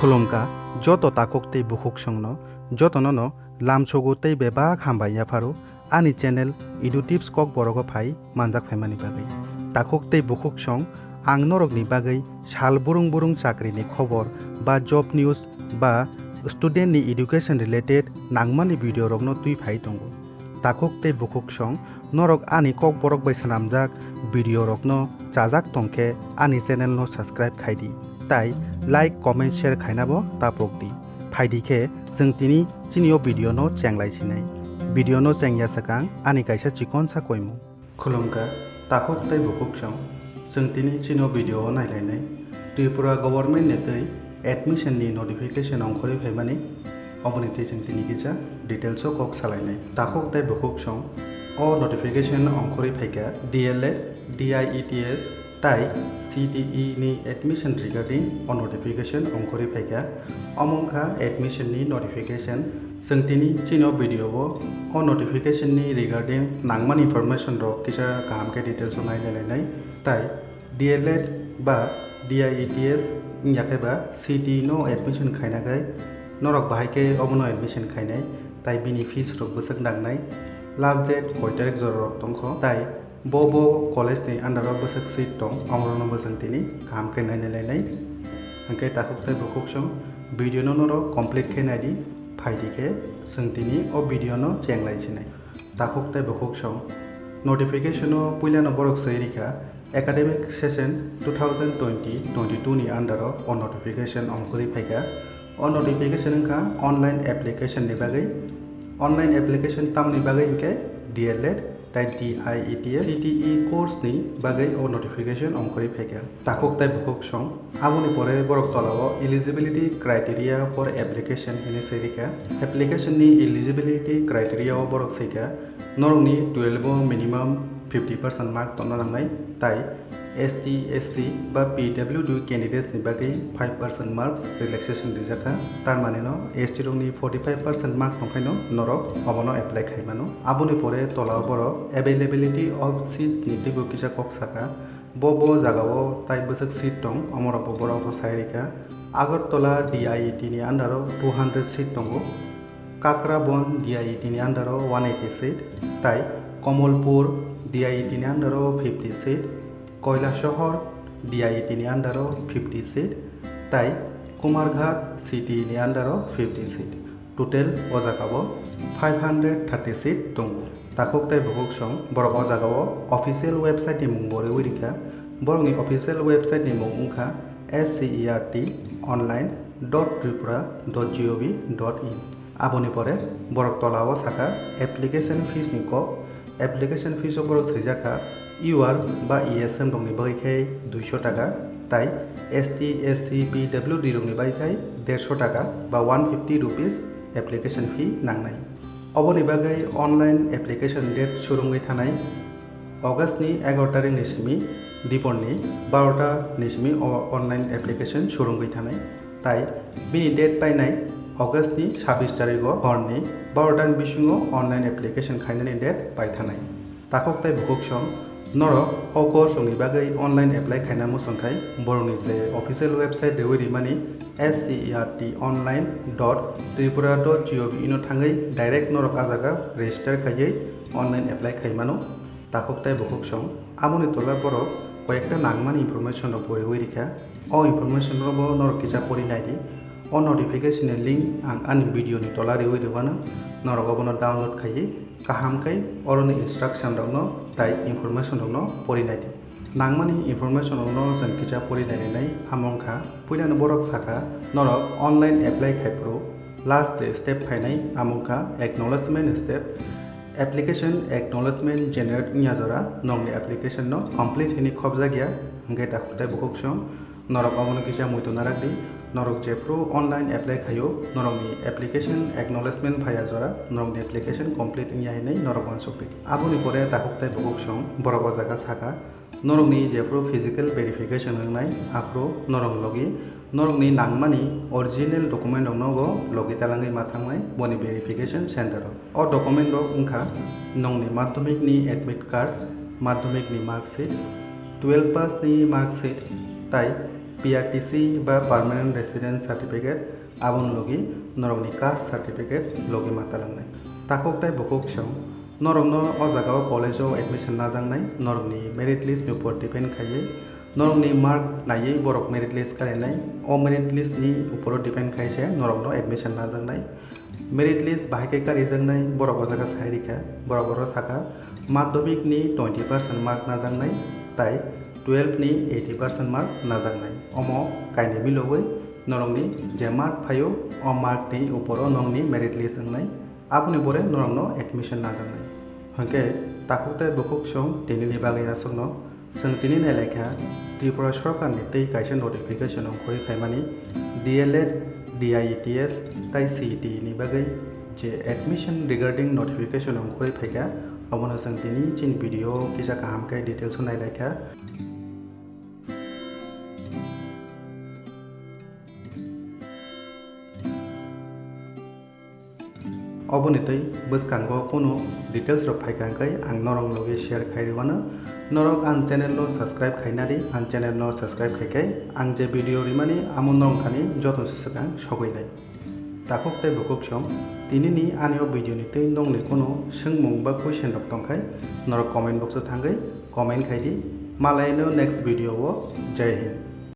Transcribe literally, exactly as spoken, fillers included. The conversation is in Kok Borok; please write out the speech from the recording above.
Khulumkha joto takhuk tei bukhuksongno, jotono no lamsogo tei bebak hambai yapharo ani channel Edu Tips Kokborok o phai manjak phaimani bagwi. Takhuk tei bukhuksong, ang norokni bagwi sal burung burung chakrini khobor ba job news ba student ni education related nangmani video rokno twi phai tongo. Takhuk tei bukhuksong, norok ani Kokborok bai swnamjak video rokno chajak tongkhe ani channel no subscribe khaidi, tai like, comment, share khainabo tapokdi. Phaidi khe chwng tini chini o video no chenglai sinai. Video no chengya swkang ani kaisa chikonsa koimung. Khulumkha takhuk tei bukhuksong, chwng tini chini o video o nailainai Tripura government ni twi admission ni notification ongkhorwi phaimani, oboni twi chwng tini kisa details o kok salainai. Takhuk tei bukhuksong, o notification ongkhorwi phaikha D L Ed, D I E T S tai C T E ni admission regarding o notification ongkhorwi phaikha. Omo wngkha admission ni notification. Chwng tini chini o video o o notification ni regarding nangmani information rok kisa kaham khe details o nailainai. Tai D L Ed ba D I E T S wngya khe ba C T E no admission khaina khai norok bahai khe obono admission khainai, tai bini fees rok bwswk nangnai, last date koi tarik jora rok tongkho, tai bo bo college ni under o bwswk seat tong, omorokno bo chwng tini kaham khe nainai lainai. Hwnkhe takhuk tei bukhuksong, video no norok complete khe naidi, phaidi khe chwng tini o video no chenglai sinai. Takhuk tei bukhuksong, notification o puilano borok swi rikha, academic session two thousand twenty twenty-two ni under o o notification ongkhorwi phaikha. O notification wngkha online application ni bagwi. Online application tamni bagwi hwnkhe D L Ed tai D I E T S C T E course ni bagwi o notification ongkhorwi phaikha. Takhuk tai bukhuksong, aboni pore borok tolao eligibility criteria for application hinwi swi rikha. Application ni eligibility criteria o borok swikha, norokni twelve o minimum fifty percent mark tongna nangnai, tai S T, S C ba P W D candidates ni bagwi five percent marks relaxation rijakha. Tar mane no S T rokni forty five percent mark tongkhaino norok obono apply khaimano. Aboni pore tolao borok availability of seats ni twibo kisa kok sakha. Bo bo jagao tai bwswk seat tong, omorokbo borok bo sai rikha. Agartala D I E T ni under o two hundred seat tongo. Kakrabon D I E T ni under o one eighty seat, tai Komolpur D I E T ni under o fifty seat, Koilasahar D I E T ni under o fifty seat, tai Kumarghat C T E ni under o fifty seat. Total o jaga o five hundred thirty seat tongo. Takhuk tai bukhuksong borok o jaga o official website ni mung bo rwi rikha. Borokni official website ni mung wngkha S C E R T online dot tripura dot G O V dot in. Aboni pore borok tolao sakha application fees ni kok. Application fees o borok swijakha U R ba E S M rokni bagwi khe duiso taka, tai S T, S C, P W D rokni bagwi khe derso taka ba one fifty rupees application fee nangnai. Oboni bagwi online application date surungwi thanai August ni egaroh tarik ni simi diporni baroh ta ni simi o online application surungwi thanai. Tai bini date painai August ni sabbish tarik o horni baroh ta ni bisingo online application khainani date paithanai. Takhuk tai bukhuksong, norok o course rokni bagwi online apply khaina muchung khai borokni je official website rewi rimani S C E R T online dot tripura dot G O V ino thangwi direct norok a jaga register khaiwi online apply khai mano. Takhuk tai bukhuksong, aboni tola borok koyekta nangmani information rok bo rewi rikha. O information rok bo norok kisa pori naidi. O notification ni link ang ani video ni tola rewi rwmano, norok obono download khaiwi kaham khe oroni instruction rokno tai information rokno pori naidi. Nangmani information rokno chwng kisa pori nairinai, amo wngkha puilano borok sakha norok online apply khai phuru last je step phainai amo wngkha acknowledgement step. Application acknowledgement generate wngya jora nokni application no complete hinwi khobjakya, hwnkhe takhuk tai bukhuksong norok obono kisa muitu narakdi. Norok jephru online apply khaio, norokni application acknowledgement phaiya jora norokni application complete wngya hinwi norok uansukdi. Aboni pore takhuk tai bukhuksong borok o jaga sakha, norokni jephru physical verification wngnai, aphru norok logi norokni nangmani original document rokno bo logi talangwi ma thangnai boni verification center o. O document rok wngkha nokni madhyamik ni admit card, madhyamik ni mark sheet, twelve pass ni mark sheet, tai P R T C ba Permanent Residence Certificate, aboni logi norokni caste certificate logi ma talangnai. Takhuk tei bukhuk song, norokno o jagao college-o admission najaknai, norokni merit list ni upor depend khaiwi, norokni mark naiwi borok merit list kharinai, o merit list ni uporo depend khai se norokno admission najaknai. Merit list bahai khe karijaknai borok o jaga sai rikha, borok oro sakha madhyamik ni twenty percent mark najaknai tai twelve ni eighty percent mark najaknai. Omo kainwi milogwi norokni je mark phaio, o mark ni uporo nokni merit list wngnai, aboni pore norokno admission najaknai. Hwnkhe takhuk tei bukhuk song tinini bagwi aswkno. Chwng tini nailaikha Tripura sorkarni tei kaisa notification ongkhorwi phaimani D L Ed, D I E T S tai C E T ni bagwi je admission regarding notification ongkhorwi phaikha, obono chwng tini chini video o kisa kaham khe details o nailaikha. Oboni tei bwskango kunu details rok phaikha hwnkhe ang norok logi share khai rwano. Norok ang channel no subscribe khaina di, ang channel no subscribe khai khe ang je video rimani amo norok thani joto se swkang sogwi nai. Takhuk tei bukhuk song, tini ni ani o video ni tei nokni kunu swngmung ba question rok tongkhai norok comment box o thangwi comment khai di. Malaino next video o. Jai Hind.